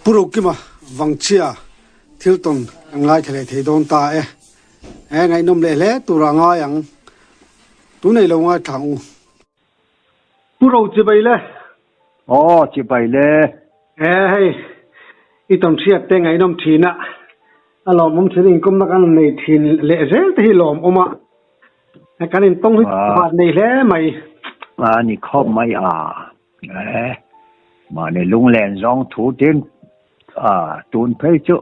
Pu Rokima Vangchhia thil tawn kan ngaithla leh thei dawn ta e. He ngaihnawm leh hle turah ngai ang. Tunei lo ngaithla ang u. Pu Ro chibai le. Aw chibai le. E hei i tawn hriat te ngaihnawm thin a, a lawmawm thin inkawmna kan rawn nei thin leh zel te hi lawmawm a, kan intawng hi pakhat nei hle mai. A ni khawp mai a, e mahni lunglen zawng thu tin a tun phei chu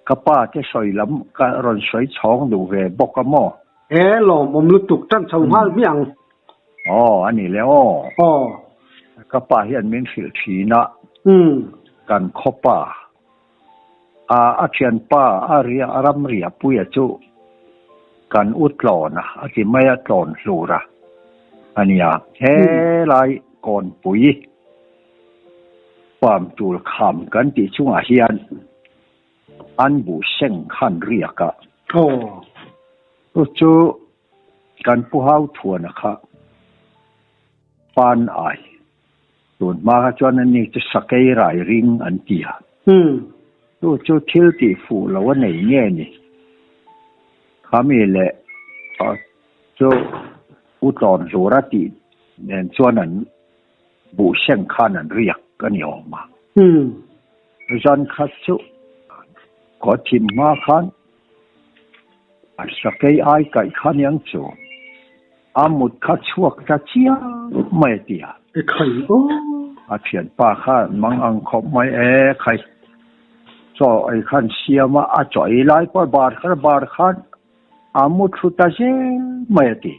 ka pa te sawi lam ka rawn sawi chhawng duh ve bawk a maw? E lawmawm lutuk tan chho nghal hmiah ang. Aw, a ni le aw. Aw. Ka pa hian min hrilh thin a. Kan khawpa a a thianpa a ria a ram ria puia chu kan u tlawn a, a ti mai a tlawn hlur a a nia. Helai kawnpui pam tul kham kan tih chungah hian an buh seng khan riak a. Aw. Chu chu Kan pu hau thuana kha pan ai. Tun hma kha chuan ani chu sakei rai ring an ti a. Chu chu thil tih fuh lo a nei nge ni? Khami leh chu u tlawn hlur a tih nen chuan an buh seng khan an riak a ni awm a. Zan khat chu khaw thim hma khan A sakei ai kaih kha niang chu a mut kha chhuak ta chiang mai a ti a. E khai aw. A thianpa kha mang ang khawp mai e khai. Chaw ei khan siam a, a chaw ei lai pawh bar khan bar khan a mu thlu ta zel mai a ti.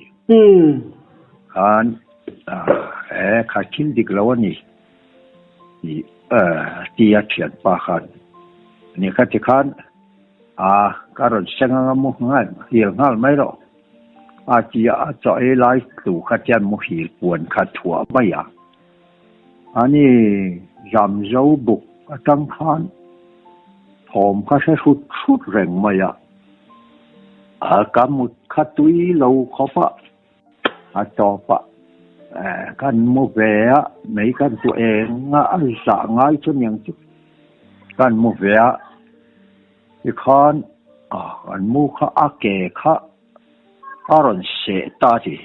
Khan e khai thil dik lo a ni tih ti a thianpa khan ni kha tikhan. A, ka rawn seng anga mu nghal hil nghal mai rawh. A ti a, a chaw ei lai tlu kha chuan muhil puan kha thuah mai a. Ani Zamzo buk atang khan thawm kha hre hrut hrut reng mai a. A, ka mut kha tui lo khawp a, a tawp a, kan mu ve a, mei kan tu eng a, a zah ngai chu niang chu. Kan mu ve a, tikhan an mu kha a ke kha a rawn seh ta a ti.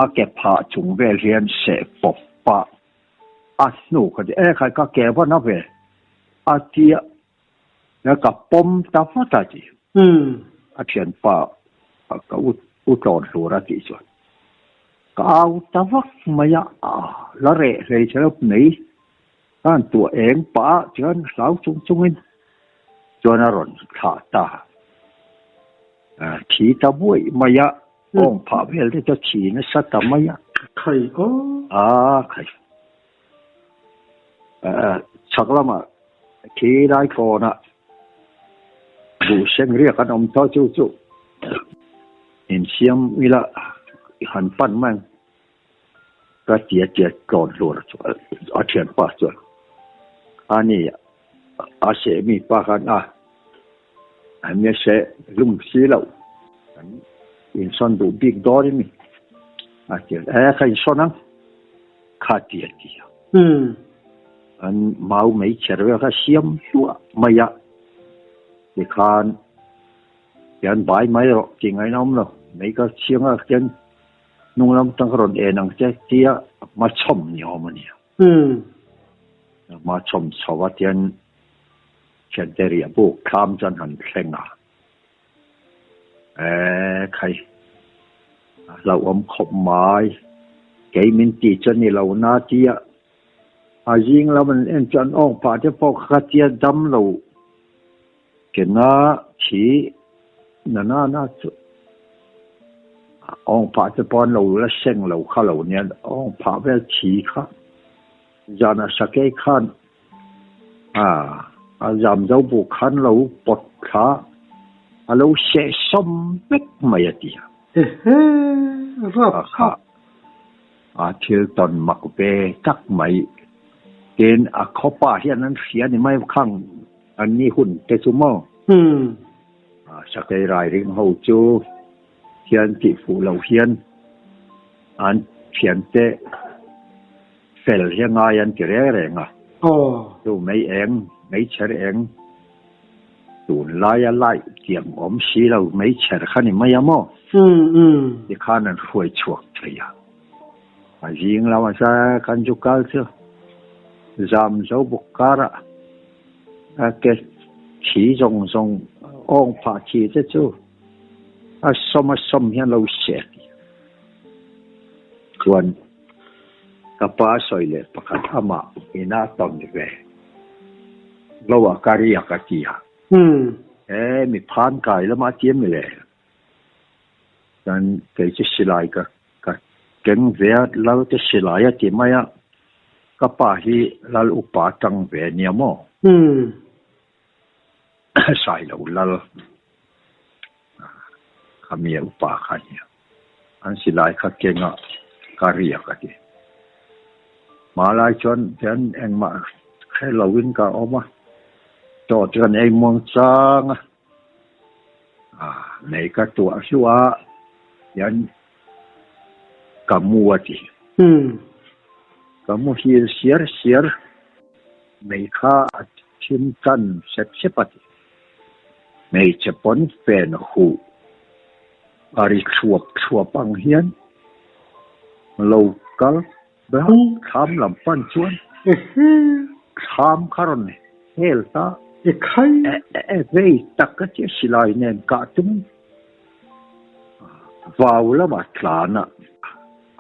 A ke phah chung vel hian seh pawp a, a hnu kha ti, e khai ka ke va na ve a ti a, ka pawm ta vat a ti. A thianpa ka u tlawn hlur a tih chuan ka au ta vak mai a, la reh hlei che lo mai. Ka han tuah eng pah ah chuan hlau chung chungin chuan a rawn thlah ta. Thi ta buaih mai a, awng phah vel te chu a thi nasa ta mai a. Khai aw. A khai. Chhak lamah thi lai kawnah buh seng riak an awm tawh chu chu insiam ila han pan mai ang. Ka tia tia tlawn hlur chu a thianpa chuan a ni a seh mi pa khan a an nia seh hlum si loh an insawn duh bik dawn a ni a ti a e ka insawn ang kha ti a ti a an mau mai chher vel kha siam hluah mai a tikhan hian bai mai rawh tih ngaihna awm lo mai ka chhiang a khian Hnung lam tang ka rawn en ang che tia hma chhawm ni awm a nia. Hma chhawm chho a tian thiante riah buk thlam chuan han thleng a. E khai a hlauhawm khawp mai kei min ti chu a ni lo na tia a zing lam an en chu an awng phah te pawh kha tia dam lo Kena thi na na na chu awng phah te pawh an lo la seng lo kha lo nia awng phah vel thi kha zana sakei khan a a zam zo bu khan lo pawt thla a lo seh sawm vek mai a ti a. Ehe rap kha a thil tawn mak ve tak mai tin a khawpa hian an hria ni mai khang An ni hun te chu maw? Sakei rai ring ho chu hian tih fuh loh hian an thiante fel hi a ngai an ti reng reng a. Aw. Chu mei eng, meichher eng, tunlaia laih tiang awm si lo meichher kha ni mai a maw? Umm umm. Tikhan an hruai chhuak thei a. A zing lamah chuan kan zu kal chu zam zo bawk karah a ke thi zawng zawng awng phah thi te chu a sawm a sawm hian lo seh a ti. Chuan ka pa sawi leh pakhat amah ina tawn ve lo a ka riak a ti a. He mi phan kai lamah a ti em le? Chuan kei chu silai ka ka keng ve a, lal te silai a ti mai a, ka pa hi lal upa atang ve a nia maw? Sailo lal khami a upa kha a nia. An silai kha keng a, ka riak a ti. Hmalai chuan hian engmah hre loin ka awm a, chaw chu kan ei muang chang a. Nei ka tuah hluah hian ka mu a ti. Ka muhil siar siar mei kha a thim tan sep sep a ti. Hmeichhe pawn fen huh a ri thluap thluap ang hian lo kal Bra thlam lam pan chuan thlam kha rawn hel ta. Vei tak a tia silai nen kah tum vau lamah tlan a,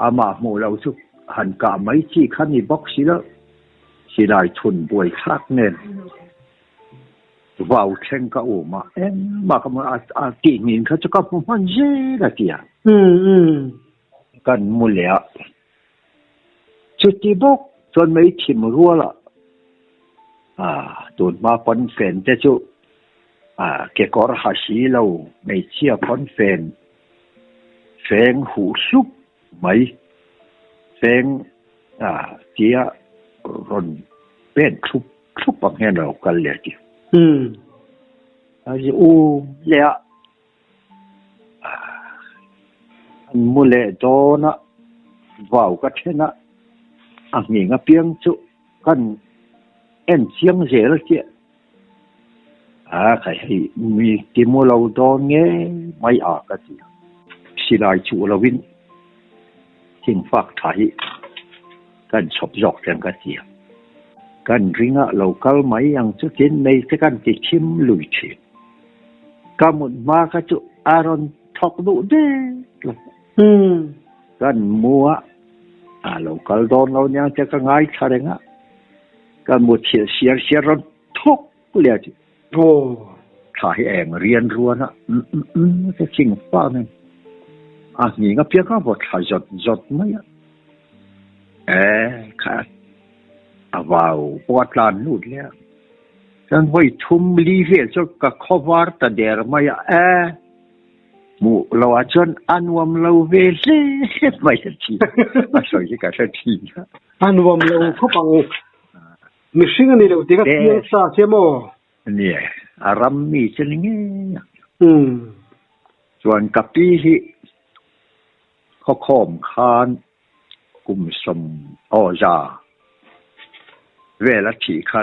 amah hmuh loh chu han kah mai chi kha ni bawk si lo, silai thun buai thlak nen vau thleng ka um a, engmah ka hmu a tih hnin kha chu ka hmu hman zel a tia. Kan mu leh a. Chuti bawk chuan mei thim rualah tun hma pawnfen te chu kekawr ha si lo hmeichhia pawnfen feng huh hlup mai feng tia rawn pen thlup thlup ang hian a lo kal leh a ti. A zi um leh a. An mu leh dawn a, vau ka then a, a nghing apiang chu kan en chiang zel chiah. A khai hei mi ti mu lo dawn nge mai a ka ti a, silai chuh lovin thingfak tha hi kan chhawp zawk reng ka ti a, kan ring a lo kal mai ang chu tin mei te kan ti thim lui thin. Ka mut hma kha chu a rawn thawk duh dek lo. Kan mu a, a lo kal dawn lo nia che ka ngaithla reng a, ka muthilh siar siar rawn thawk leh a ti. Thla hi eng rian ruan a, umm ka ching fak nen a nghing apiang a vaw thla zawt zawt mai a. E kha a vau pawh a tlan lut leh a. Chuan vawi thum li vel chu ka khawvar ta der mai a, e hmuh lo ah chuan a nuam lo ve hle mai a ti a sawi hi ka hre thin a. A nuam lo khawp ang, mihring a ni lo tih ka chiang sa che maw? Ni e, a ram mi chu ni ngei ang. Chuan ka pi hi khawkhawm khan kum sawm aw za vel a thih kha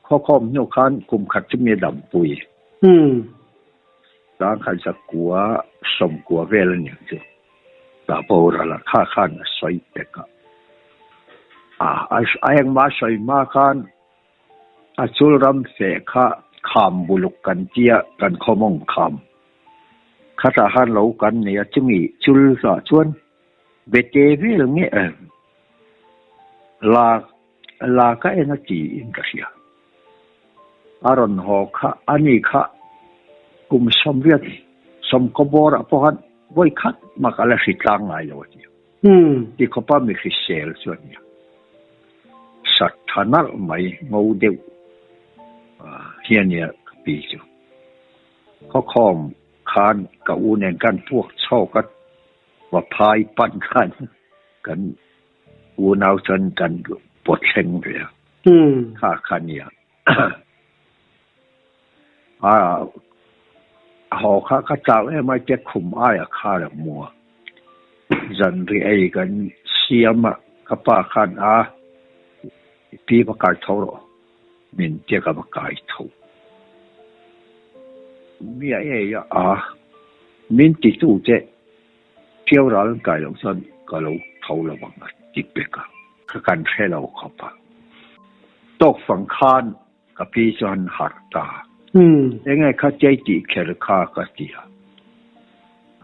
khawkhawm hnu khan kum khat chu mi a dampui. Tlangkhat zakua sawmkua vel a niang chu tah boral a kha khan a sawi pek a. A engmah a sawi hma khan a chul ram feh kha kham buluk kan tia kan khawmawng kham khatah khan lo kan nei a chumi chul ah chuan Bete vel nge em? La la ka en a ti in ka hria. A rawn haw kha a ni kha kum sawmriat sawmkaw bawrah pawh khan vawi khat mak a la hri tlang ngai lo a ti a. Ti khawpa mi hrisel chu a nia. Sat tha nalh mai ngo deuh hi a nia ka pi chu. Khawkhawm khan ka u nen khan puak chhawk a. Va phai pan khan kan unau chuan kan pawt thleng ve a. Kha kha nia. A haw kha ka chau em a te khum aia khar a hmu a. Zanri ei kan siam a ka pa khan a. I pi va kai tho rawh, min tia ka va kai tho. Mi a ei a, a min titu te Ṭiau ral an kai loh chuan ka lo tho lo ang a ti pek a. Ka kan hre lo khawp a. Tawk fang khan ka pi chu an harh ta. Enge kha chei tih kher kha ka ti a.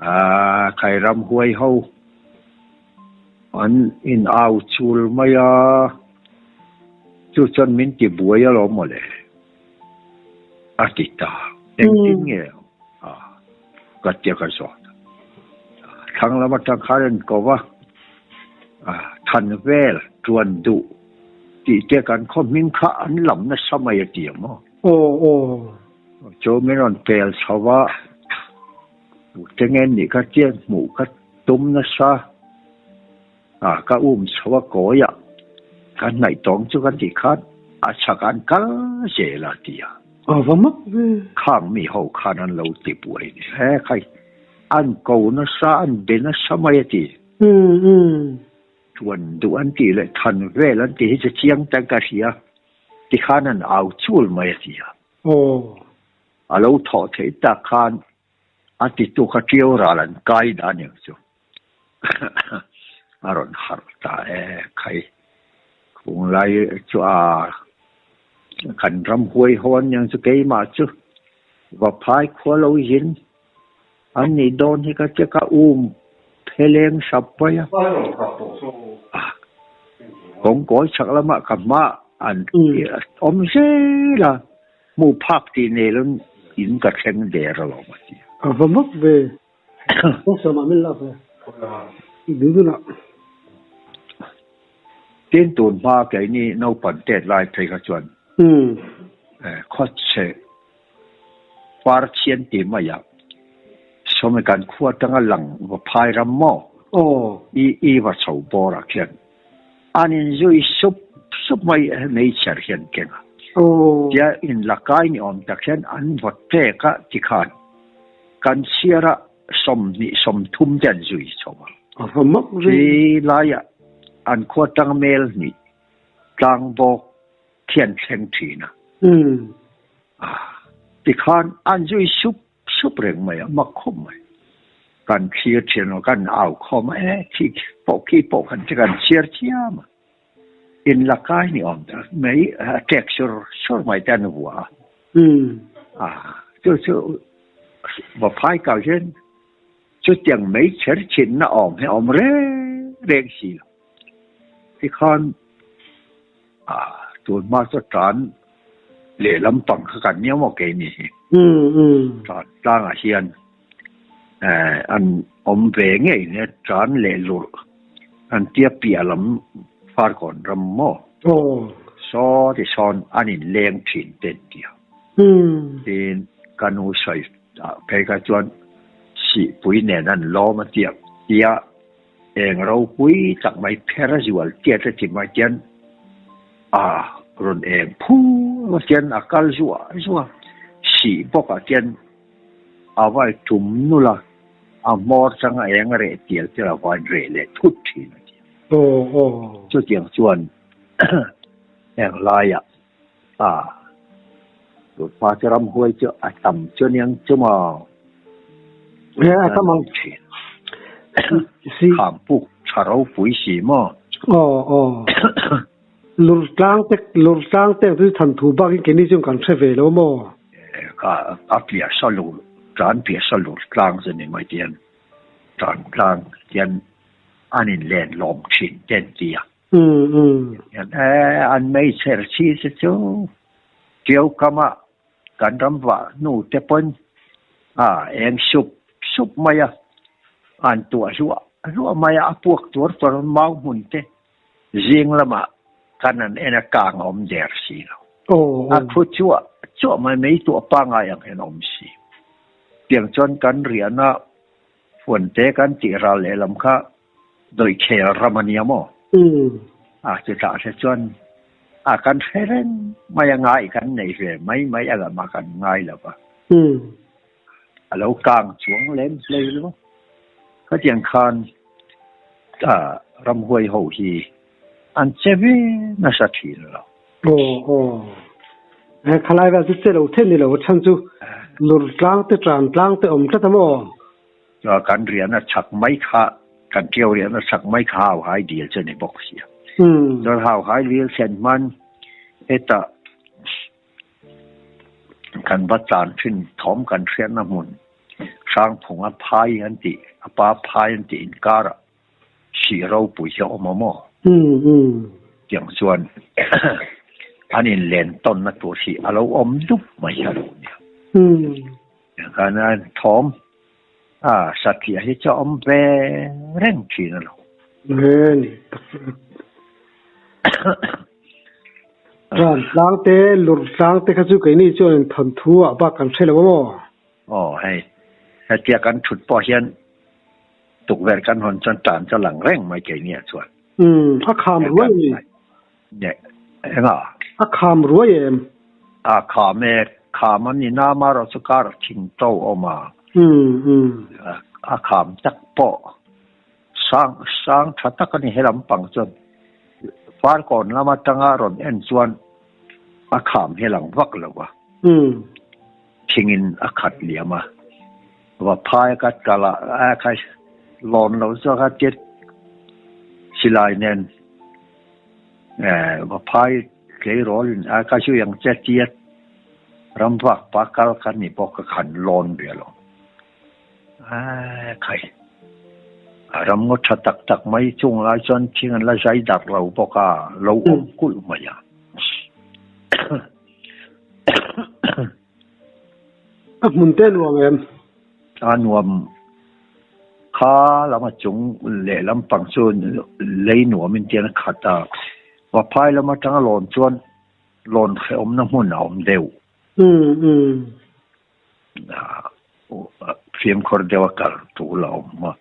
Aaa khai ramhuai ho an in au chul mai a, chu chuan min ti buai alawm mawle a ti ta. Engtin nge a ka tia ka zawt a. Thlang lam atang khan an ko va, than vel tuan duh tih te kan khaw hming kha an lam nasa mai a ti ang maw? Aw aw. Chu min rawn pel chho va, te nge nih kha tia hmuh ka tum nasa a, ka um chho a kawi ah ka hnaih tawng chu ka tih khan a chhak an kal zel a ti a. A va mak ve. Khang mi ho khan an lo ti buai ni he khai an ko nasa an be nasa mai a ti. Umm umm. Tuan duh an tih leh than vel an tih hi chu chiang tak ka hria tikhan an au chul mai a ti a. Aw. A lo thawh theih tak khan a titu kha ṭiau ral an kai dah aniang chu. A rawn harh ta e khai. Khung lai chu a kan ram huai ho aniang chu keimah chu Vaphai khua lo zin an nih dawn hi ka tia ka um pheleng sap mai a. Kawngkawi chhak lamah ka hma an awm zel a. Hmuh phak tih nei lo in ka thleng der alawm a ti. A va mak ve. Kawng min lak ve. Duh dun ah. Tin tun hma keini naupang tet lai phei kha chuan khawchhe par chhian tih mai ah sawmi kan khua atanga lang va phai ram maw i i va chho bawr ah khian An inzui sup sup mai hmeichher hian keng a. Tia inla kai ni awm tak hian an vawt ṭek a tikhan kan chhiar a 20 30 te an zui chho a. Khi laiah an khua tang mel hnih tlang bawk khian thleng ṭhin a. Tikhan an zui sup Sup reng mai a, mak khawp mai. Kan thlir thin a, kan au khawm a, e khi pawh khi pawh khan che kan chhiar chiam a. In la kai ni awm ta mai a tek sur sur mai te an vuah a. A chu chu va phai kau hian chutiang mai chher thin na awm hi a awm reng reng si lo. Tikhan a tun hma chu tan lehlam pang kha kan nia maw keini hi. Tan tlangah hian an awm ve ngei nia tan leh lurh an tia piah lam Farkawn ram maw saw ti sawn an inleng thin te an tia. Tin ka nu sawi phei kha chuan sihpui nen an lawm a tia tia. Eng ropui tak mai pher a zual tiat a ti mai tian a rawn eng phur a tian a kal zuah zuah sih bawk ah tian a vai tum nul a, a hmawr chang a eng a reh tial tial a vain reh leh thut thin a ti. Chutiang chuan heng laiah a pa chu ramhuai chu a tam chu aniang chu maw? A tam ang thin. Kham puk tha ropui si maw? Aw aw. Lur tlang te lur tlang te chu than thu bak in keini chu kan hre ve lo maw? Ka a piah sa lur tan piah sa lur tlang chu ni mai tian tan tlang tian an in len lawm thin te an ti a. An meichher chi te chu Ṭiau kama kan ram vah hnu te pawn a eng sup sup mai a, an tuah hluah hluah mai a, a puak tuar tuar a, mau hmun te zing lamah kan han en a kang a awm der si lo. A thu chuah chuah mai mei tuah pangngai ang hian a awm si. Tiang chuan kan riahna Fuante kan tih ral lehlam kha Dawihkhel ram a nia maw? A chutah te chuan a kan hre reng mai a, ngai kan nei ve mai mai a lamah kan ngai lo va. A lo kang chuang lem hlei lo. Khatiang khan ramhuai ho hi. an che ve nasa thin lo. Aw aw. He khalai vel chu che lo theih ni lo a chhan chu lur tlang te tran tlang te awm tlat a maw? Kan riahna chak mai kha kan ṭiau riahna chak mai kha hau hai dil chu a ni bawk sia. Chuan hau hai dil thlen hman hetah Kan va tlan thin thawm kan hriatna hmun Hrangphung a phai an tih, a pa phai an tih inkarah sih ropui hi a awm a maw? Tiang chuan an inlen tawnna tur hi a lo awm dup mai hi a lo nia. Tiang khan thawm a satliah hi chu a awm ve reng thin a lo. Ran tlang te, lur tlang te kha chu keini chuan in thawnthu ah bak kan hre lo a maw? Aw hei, hetia kan thut pawh hian tukverh kan hawn chuan tan chu a lang reng mai keini ah chuan. Umm, a kham ruai em ni? Ne, enga? A kham ruai em? A kham e, kham a ni na marawh chu kar thing to awm a. Umm, umm. A kham tak pawh Sang sang tha tak a ni he lampang chuan Farkawn lam atanga rawn en chuan a kham hi a lang vak lo a, thingin a khat liam a, va phai a ka kal a, a khai lawn lo zawk a tia silai nen va phai tleirawl in a ka zui ang che tia ram vak pa kal kha ni bawk a khan lawn ve lo. Khai, a ram ngaw tha tak tak mai chung lai chuan thing an la zai darh lo bawk a, lo awm kulh mai a. A hmun te nuam em? A nuam kha lama chung lehlam pang chu lei nuamin tian a khat a, Vaphai lam atanga lawn chuan lawn hrehawmna hmun a awm deuh. Fimkhur deuh a kal tul a awm a,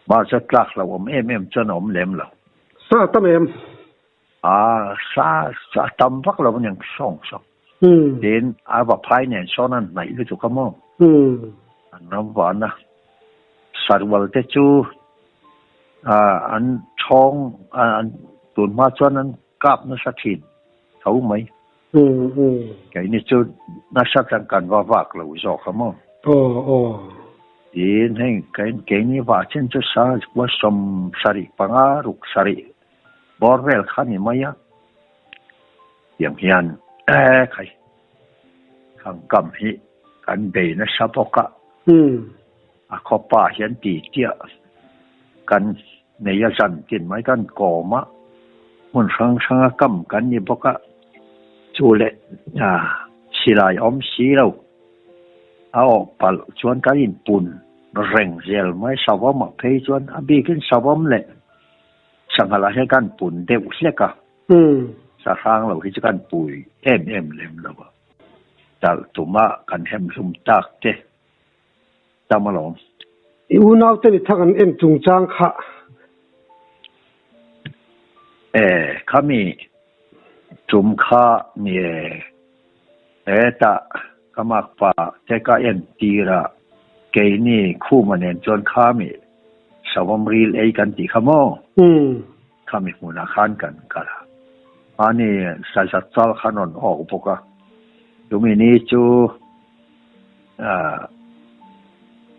mahse tlak hlauh awm em em chuan a awm lem lo. Sa a tam em? A, sa a tam vak lo aniang sawng sawng. Tin, a va phai nen sawn an hnaih lutuk a maw? An ram van a, sarual te chu an chhawng, tun hma chuan an kap nasa thin tho mai. Keini chu nasa tlang kan va vak lo zawk a maw? Aw aw. Tin hei keini vah chin chu sa kua sawm sarih panga ruk sarih bawr vel kha ni mai a. Tiang hian khai thangkam hi kan bei nasa bawk a. A khawpa hian ti chiah kan nei a zan tin mai kan kawm a, hmun hrang hrang a kam kan ni bawk a, chu leh silai awm si lo a awh palh chuan kan inpun reng zel mai, savawm ah phei chuan a bikin savawm leh sangha lah hian kan pun deuh hlek a, sahrang lo hi chu kan pui em em lem lo a, talh tuma kan hemhlum tak te. Tam alawm. I unaute ni thak an en chungchang kha. E, khami tum kha ni e. Hetah ka makpa te ka en tir a, keini Khuma nen chuan khami savawm ril ei kan tih kha maw? Khami hmunah khan kan kal a. Mahni sazat chal khan rawn awk bawk a. Chumi ni chu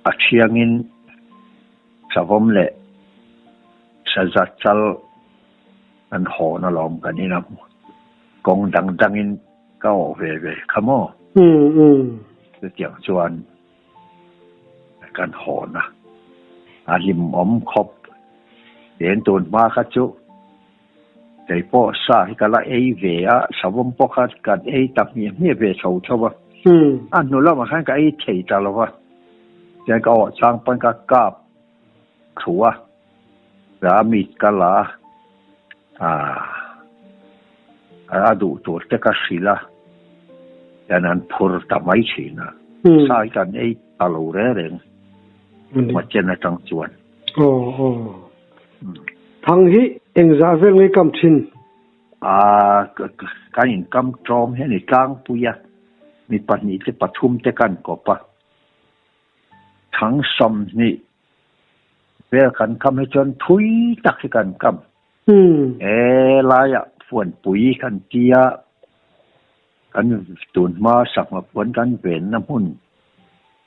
A thiangin savawm leh saza chal an hawn alawm kan ina kawng dang dangin ka awh ve ve kha maw? Chutiang chuan kan hawn a, a hlimawm khawp. Eng tun hma kha chu Kei pawh sa hi ka la ei ve a, savawm pawh kha kan ei ta hmiah hmiah ve chho tho a. A hnu lamah khan ka ei thei ta lo va, tihian ka awh chang pawn ka kap thu a, a meat ka la a, a duh tur te ka hrilh a, tihian an phur ta mai thin a. Sa hi kan ei ta lo reng reng Machen atang chuan. Aw aw. Thang hi engzah vel nge kam thin? A, kan inkam tlawm hian i tlangpui a, mi pahnih te pathum te kan kawp a. Thang 20 vel kan kam hi chuan thui tak hi kan kam. He laiah Fuanpui kan tia kan tun hma sangha puan kan venna hmun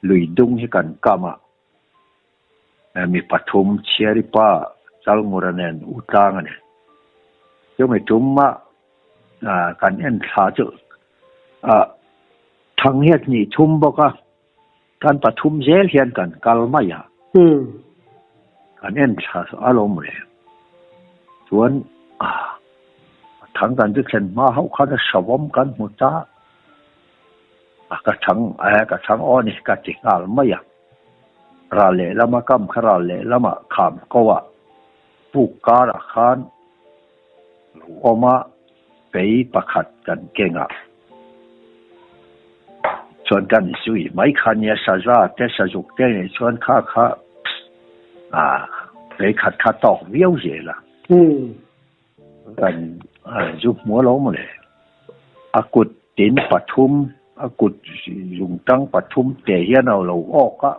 lui dung hi kan kam a, mi pathum Chhiaripa Chalngura nen u tlang a ni. Chumi tumah kan en thla chu thang hian hnih thum bawk a. Kan pathum zel hian kan kal mai a. Kan en thla a lo mawle. Chuan a thang kan chu thlen hma hauh khan a savawm kan hmu ta. A ka thang e ka thang aw ni ka ti nghal mai a. Ral lehlam a kam kha ral lehlam ah kham ko ah puk kar ah khan lo awm a fei pakhat kan keng a. Chuan kan zui mai kha nia saza te sazuk te nih chuan kha kha ah fei khat kha tawk viau zel a. Kan zu hmu alo mawle. A kut tin pathum a kut zungtang pathum te hian a lo awk a.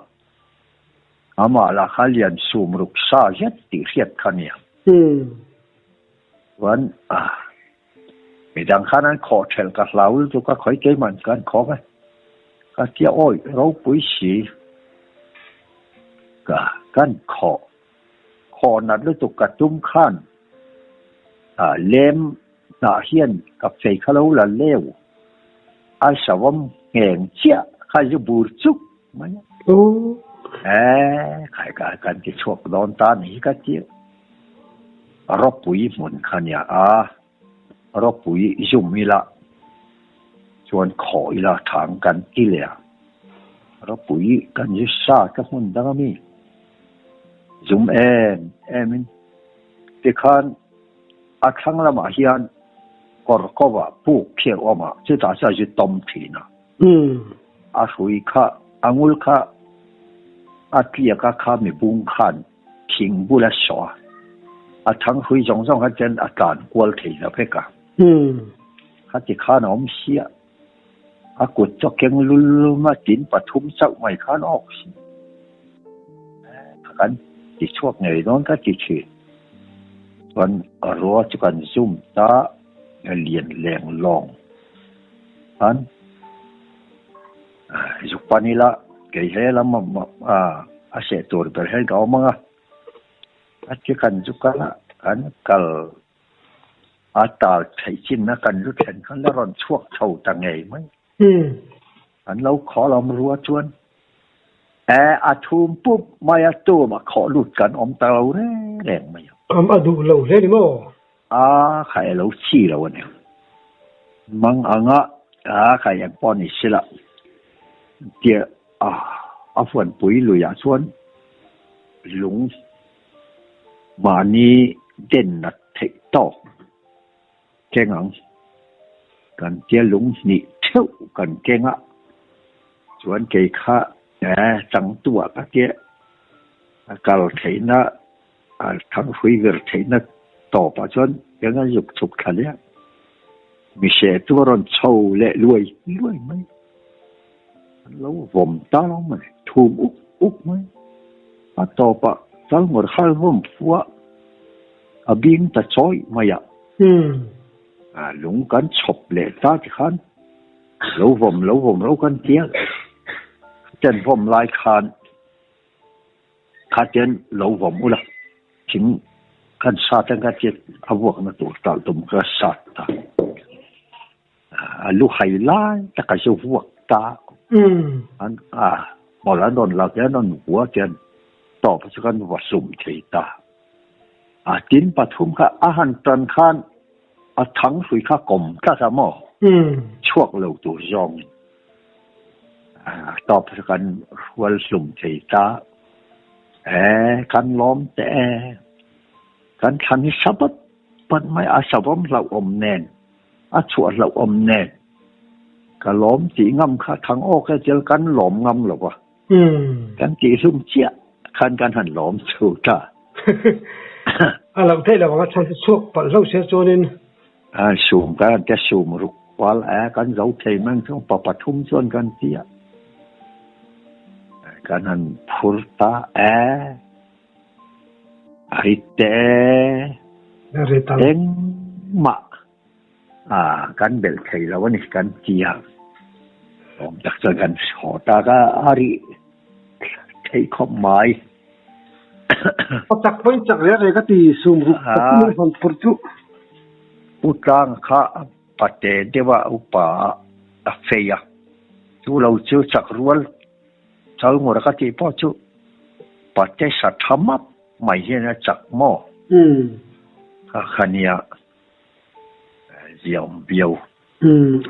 Amah lah kha lian sum ruk sa zet tih hriat kha nia. Chuan midang khan an khawh thelh ka hlau lutuk a, khawi keimah kan khawk e. Ka tia awi ropui si ka kan khawh khawh nat lutuk ka tum khan lem hnah hian ka fei kha lo la leu a savawm ngheng chiah kha zu bur chuk mai a. Khai ka kan ti chhuak dawn ta ni hi ka ti. Ropui hmun kha nia a, ropui zum ila chuan khawh ila thang kan ti leh a. Ropui kan zu sa ka hmun dang ami zum em em in tikhan a thlang lamah hian kawr kovah puk khi a awm a, chutah chuan zu tawm thin a. A hrui kha a ngul kha a tliak a kha mibung khan thing bula sawh a, a thang hrui zawng zawng kha chuan a tlan kual thei lo vek a. Khati khan a awm sia, a kut chu a keng lul lum a, tin pathum chauh mai khan a awk si. Kan ti chhuak ngei dawn ka ti thin. Chuan rua chu kan zum ta lian leng lawng khan zuk pan ila kei he lam a seh tur ber hian ka awm ang a, a ti kan zu kal a, kan kal a tal theih chin a kan zu thlen khan la rawn chhuak chho ta ngei mai. An lo khaw lawm rua chuan e a thum pup mai a tum a khawh lut kan awm ta lo reng reng mai a. Am a duh lo hle ni maw? A kha e lo chi lo a ni. Mang anga a kha eng pawh ni sila tia a a huanpui luiah chuan lung mahni den nat theih tawk keng ang. Kan tia lung hnih theuh kan keng a, chuan kei kha e changtuah ka tia a kal theihna A thanghrui vir theihna tawpah chuan eng a zuk chhuk thla leh a, mise chu a rawn chho leh luai luai mai. An lo vawm ta lo mai, thum uk uk mai. A tawpah Chalngawr khal vawm fuh a, a bing ta chawih mai a. Lung kan chhawp leh ta tikhan lo vawm lo vawm lo kan tia, chen vawm lai khan Khatian lo vawm ula, thing kan sat ang kha chiat a vuakna tur talh tum kha sat ta. A lu hai lai tak a zu vuak ta. An a hmawlh an rawn lak hian an rawn vua chian tawp chu kan va sum thei ta. A tin pathum kha a han tan khan a thang hrui kha kawm tlat a maw? Chhuak lo tur zawngin. A tawp chu kan hrual hlum thei ta. E, kan lawm teh e. Kan thlan hi sa bat bat mai a, savawm hlauhawm nen, a chhuah hlauhawm nen. Ka lawm tih ngam kha thang awk e tel kan lawm ngam lo va. Kan tih hlum chiah khan kan han lawm chu ta. A loh theih lo ang a chhan chu chhuak palh hlauh sia chuanin. A sum kan han tia sum ruk kual a kan zo thei mang chu pa pathum chuan kan tia. Kan han phur ta e. A rit te e. Engmah kan belh thei lo a ni kan ti a, awm tak chuan kan haw tak a, a rih theih khawp mai. A chak pawhin chak reng reng a ti sum ruk tak in han phurh chu. Pu Tlanga kha pate deuh a upa a fei a, chu lo chu chak rual chal ngawr ka tih pawh chu pate sa tha map mai hian a chak maw? Kha kha nia ziaawm viau.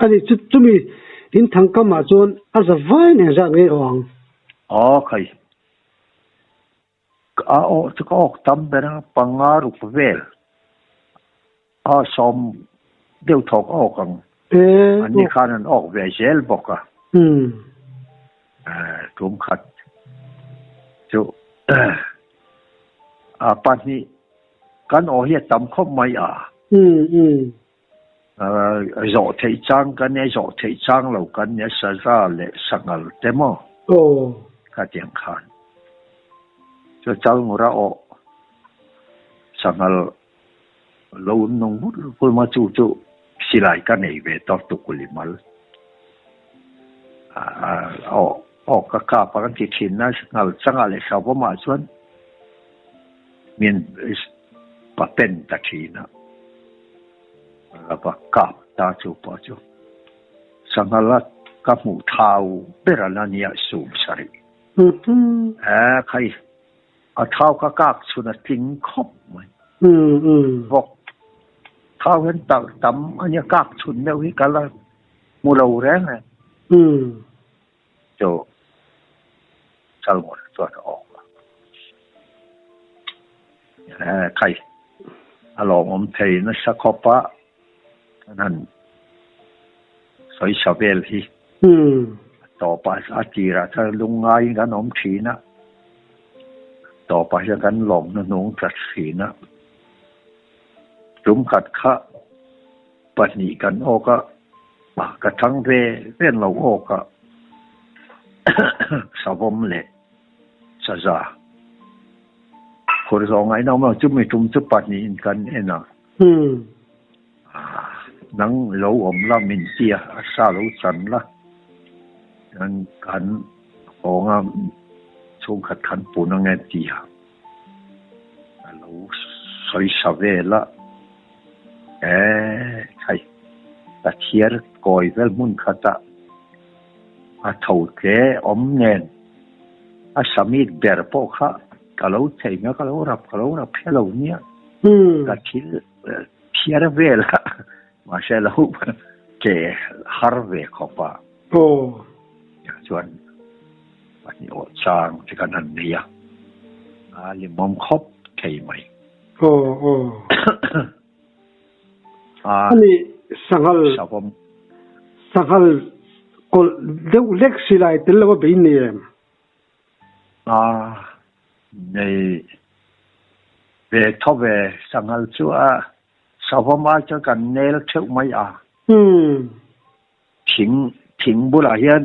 A ni chu chumi in thangkam ah chuan a za vai nen zat ngei awh ang. Aw khai. A awh chu ka awk tam ber a, panga ruk vel a sawm deuh thawk a awk ang. An ni khan an awk ve zel bawk a. Tum khat chu a pahnih kan aw hi a tam khawp mai a. Zawh theih chang kan nia, zawh theih chang lo kan nia, saza leh sanghal te maw? Khatiang khan. Chu Chalngura aw sanghal lo nung vut vut ma chu chu silai ka nei ve tawh tukuli mal. Aw aw ka kap a kan ti thin a, sanghal changah leh savawmah chuan min paten ta thin a. Lava kap ta chu pawh chu sanghal a ka hmuh thau ber a la nia sum sarih. He khai a thau ka kak chhun a tling khawp mai. Vawk thau hian talh tam a nia kak chhun deuh hi ka la hmu lo reng reng. Chu Chalngawr chuan a awk a. He khai a lawmawm thei nasa khawp a kan han sawisa vel hi a tawpah a tirah chuan lungngaiin kan awm thin a, tawpah hian kan lawm hnuhnung ta thin a. Tumkhat kha pahnih kan awk a, ka thang ve ve an lo awk a, savawm leh saza khur zawh ngaihna awm lo, chumi tum chu pahnihin kan en a, nang lo awm la min ti a, a sa lo chan la, kan kan hawng a chhungkhat khan pun ange ti a. A lo sawi sa vel a, eh khai ka thiar kawi vel hmun khatah a tho tle awm nen a samit ber pawh kha ka lo thei mai a, ka lo rap ka lo rap hre lo nia, ka thil thiar vel a mahse lo tle har ve khawp a. Chuan pahnih awh chang te kan han nei a, a limawm khawp thei mai. Aw aw. Ani sanghal Savawm. Sanghal kawlh deuh hlek silai tel lo a bei nei em? A nei ve tho ve sanghal chu a savawm ai chuan kan nel theuh mai a. Thing thing bulah hian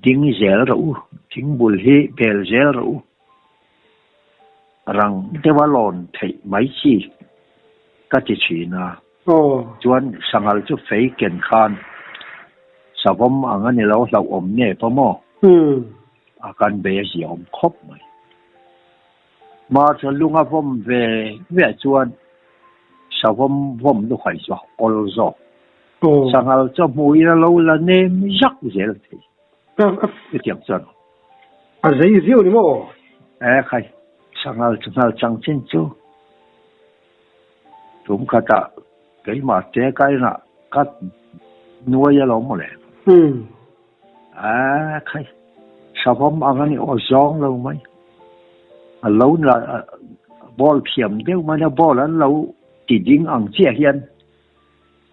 ding zel rawh u, thing bul hi bel zel rawh u. Rang deuha lawn theih mai chi ka ti thin a. Chuan sanghal chu fei ken khan savawm ang a ni lo hlauhawm nge pawh maw? A kan bei a ziaawm khawp mai. Hmarcha lunga vawm ve ve chuan savawm vawm luhai chu a awl zawk. Sanghal chu hmuhin a lo la nem zak zel thei. Chutiang chuan. A zei viau ni maw? E khai, sanghal chu nghal chang chin chu tum khatah keimah te ka inah ka nuai alawm mawle. A khai, savawm ang a ni aw zawng lo mai. A lo la ball thiam deuh mai a, ball an lo ti ding ang chiah hian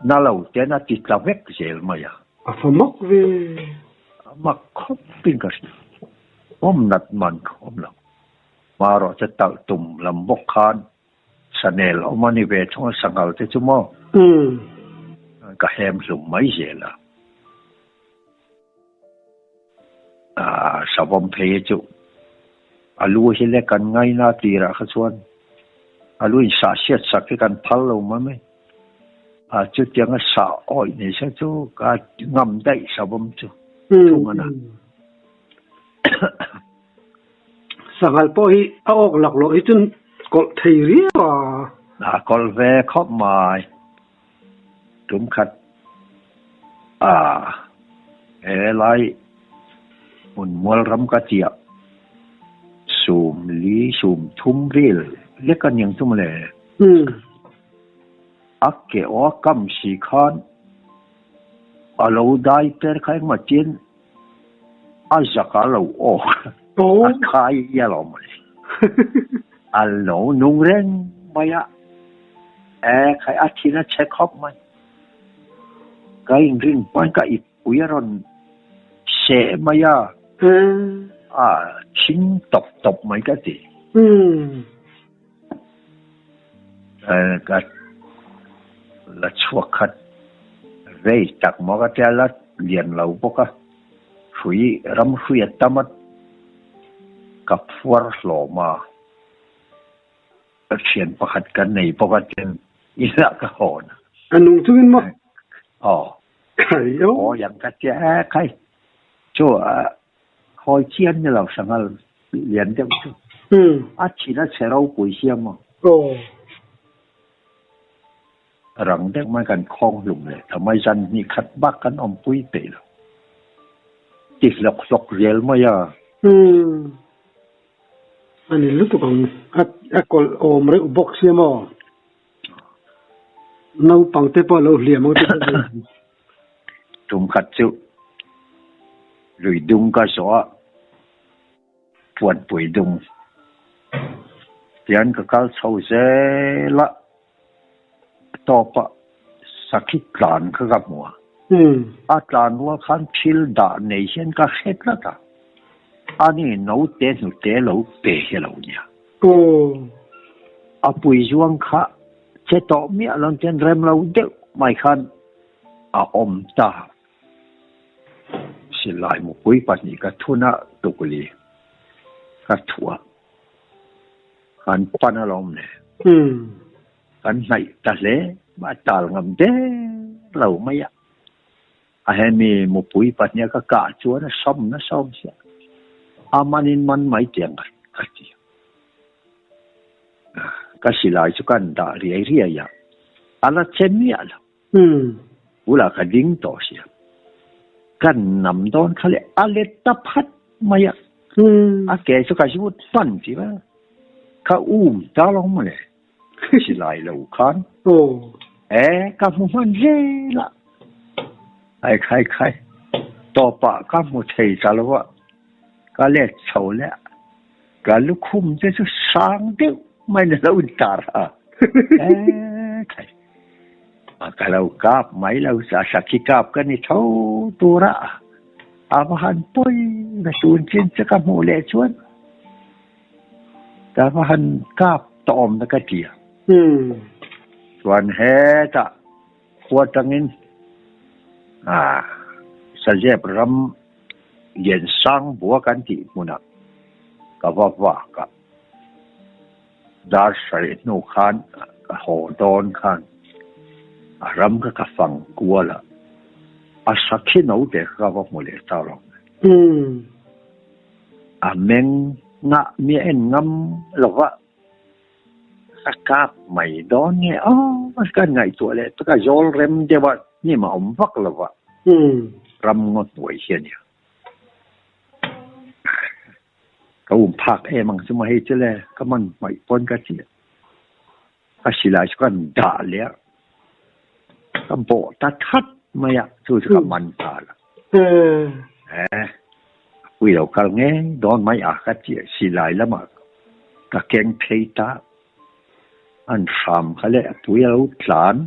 na lo ten a ti tla vek zel mai a. A fa mak ve. A mak khawp in ka hria. Awm nat man ka awm lo. Marawh che talh tum lam bawk khan Sanel awm a ni ve thung a, sanghal te chu maw? Ka hem hlum mai zel a. Savawm phei hi chu a lu hi le kan ngaina tirah kha chuan A lu in sah hriat sak hi kan phal lo mai mai. A chutianga sah awih ni se chu ka ngam daih savawm chu thung a na. Sanghal pawh hi a awk laklawh hi chuan kawlh thei riau a. A kawlh ve khawp mai. Tum khat a helai hmun mual ram ka chiah sum li sum thum vel lek a niang chu mawle. A ke aw a kam si khan a lo dai per kha engmah chian a zak a lo awk a khai a lo mawle. A lo nung reng mai a. E khai a thin a che khawp mai. Ka inrin hmain ka ippui a rawn seh mai a, a thing tawp tawp mai ka ti. Ka la chhuak khat rei tak maw ka tia la lian lo bawk a, hrui ram hrui a tam a ka phuar hlawm a. Ka thian pakhat kan nei bawk a tin inah ka hawn a. A nung chungin maw? Aw. Khai o. Aw yang ka tia e khai. Chu khawi chian ni lo sangal lian deuh chu. A thin a chhe ropui sia maw? Aw. Rang deuh mai kan khawng hlum leh ta mai zan hnih khat bak kan awmpui peih lo. Ti hlawk hlawk zel mai a. Umm. A ni lutuk ang. A kawlh awm reuh bawk sia maw? Naupang te pawh a lo hliam ang tih pawh a ni. Tum khat chu lui dung ka zawh a, puanpui dung tian ka kal chho zel a, tawp a sakhi tlan kha ka hmu a. A tlan rual khan thil dah nei hian ka hre tlat a, ani naute hnute lo pe hi a lo nia. A pui zuang kha che tawh miah lo chuan rem lo deuh mai khan a awm ta. Silai mupui pahnih ka thun a, tukli ka thuah. Kan pan alawm le. Kan hnaih ta hle a tal ngam der lo mai a. A hemi mupui pahnih a ka kah chuan a sawm nasa awm sia. A manin man mai tiang ka ti. Ka silai chu kan dah riai riai a. A la che miah lo. Bulah ka ding tawh sia. Kan nam dawn kha le a let ta phat mai a. A ke chu ka zut hman ti va. Ka um ta lo maw le. Silai lo khan. E ka hmu hman zel a. Ai khai khai. Tawpah ka hmu thei ta lo a. Ka let chho leh a. Ka lukhum te chu sang deuh mai na lo intar a. E khai. Ka lo kap mai lo a sakhi kap ka ni tho tur a a va han pawi ve tun chin che ka hmuh leh chuan ka va han kap tawm na ka ti a chuan hetah khua tangin a Sazep ram Liansang bua kan tih hmunah ka va vak a. Dar sarih hnu khan ka haw dawn khan a ram kha ka fang kual a, a sakhi no te kha ka va hmu leh ta lo. A meng ngah mi a en ngam lo va, ka kap mai dawn nge aw ka ngaihtuah leh tak a, zawl rem deuh a hnim a awm vak lo va, ram ngaw hnuai hi a nia. Ka um phak em ang chu maw hei chu le, ka man hmaih pawn ka ti a. Ka silai chu kan dah leh a, ka bawh ta that mai a, chu chu ka man nghal a. Eh, a pui lo kal ngei dawn mai a ka ti a, silai lamah ka keng phei ta, an hram kha leh a pui a lo tlan,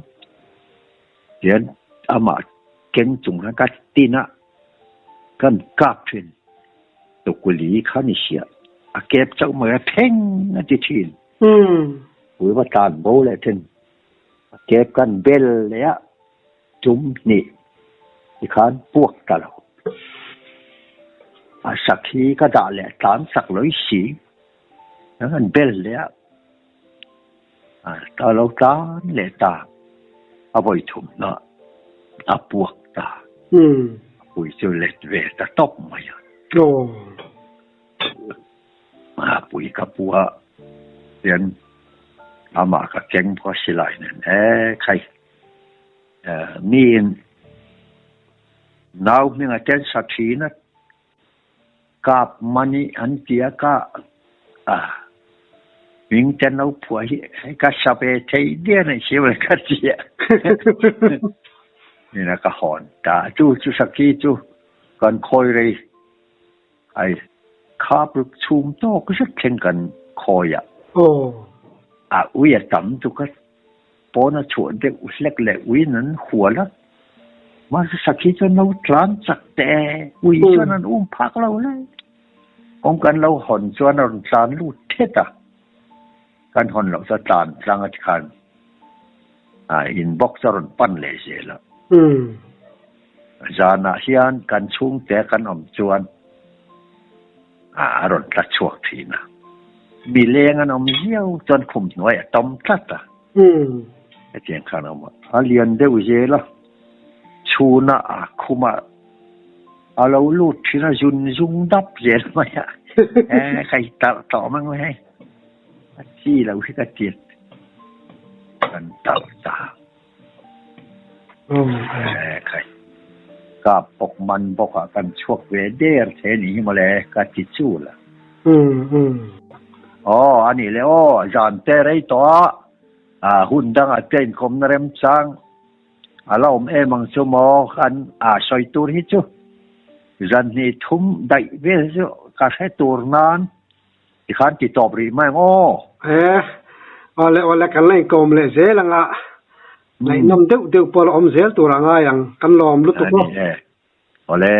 tian amah keng chung khan ka tin a. Kan kap thin. Tukuli kha ni sia. A kep chauh mai a thleng a ti thin. Pui va tlan bo leh thin. A kep kan bel leh a tum hnih tikhan puak ta lo. A sakhi ka dah leh tlan sak lawih si. Kan han bel leh a. A lo tlan leh ta, a vawi thumna a puak ta. A pui chu let ve ta tawp mai a. A pui ka pu a, hian amah ka keng pawh a si lai nen e khai. Miin nau hming a ten sa thin a. Kap mani an ti a ka a hming te an lo phuah hi ka sa ve thei dian a si lo ka ti a nina ka hawn ta chu chu sakhi chu kan khawi rei ai khap ruk chhum tawk zet thleng kan khawi a a ui a tam chu ka pawn a chhuah deuh hlek leh uiin an hual a, mahse sakhi chuan lo tlan chak teh ui chuan an um phak lo hle. Kawng kan lo hawn chuan a rawn tlan lut thet a, kan hawn loh chuan tlan tlang a tikhan in box a rawn pan leh zel a. Zanah hian kan chhungte kan awm chuan a rawn tla chhuak thin a. Mi leng an awm viau chuan khum hnuai a tawm tlat a. Hetiang khan a awm a. A lian deuh zel a, chhuna a khumah a lo lut thin a, zun zung dap zel mai a. E, ka i tarh tawh mang mai hei. A chi lo hi ka tiat. Kan tarh ta. Kap bawk man bawk ah kan chhuak ve der thei anih hi mawle ka ti chul a. Aw anih le aw zan te rei tawh a, a hun dangah te inkawmna remchang a la awm em ang chu maw kan a sawi tur hi chu zan hnih thum daih vel chu ka hre tur nan Tikhan ti tawp rih mai ang aw. E, awle awle kan la inkawm leh zel ang a, ngaihnawm deuh deuh pawh la awm zel tur a ngai ang, kan lawm lutuk aw. Ani e, awle.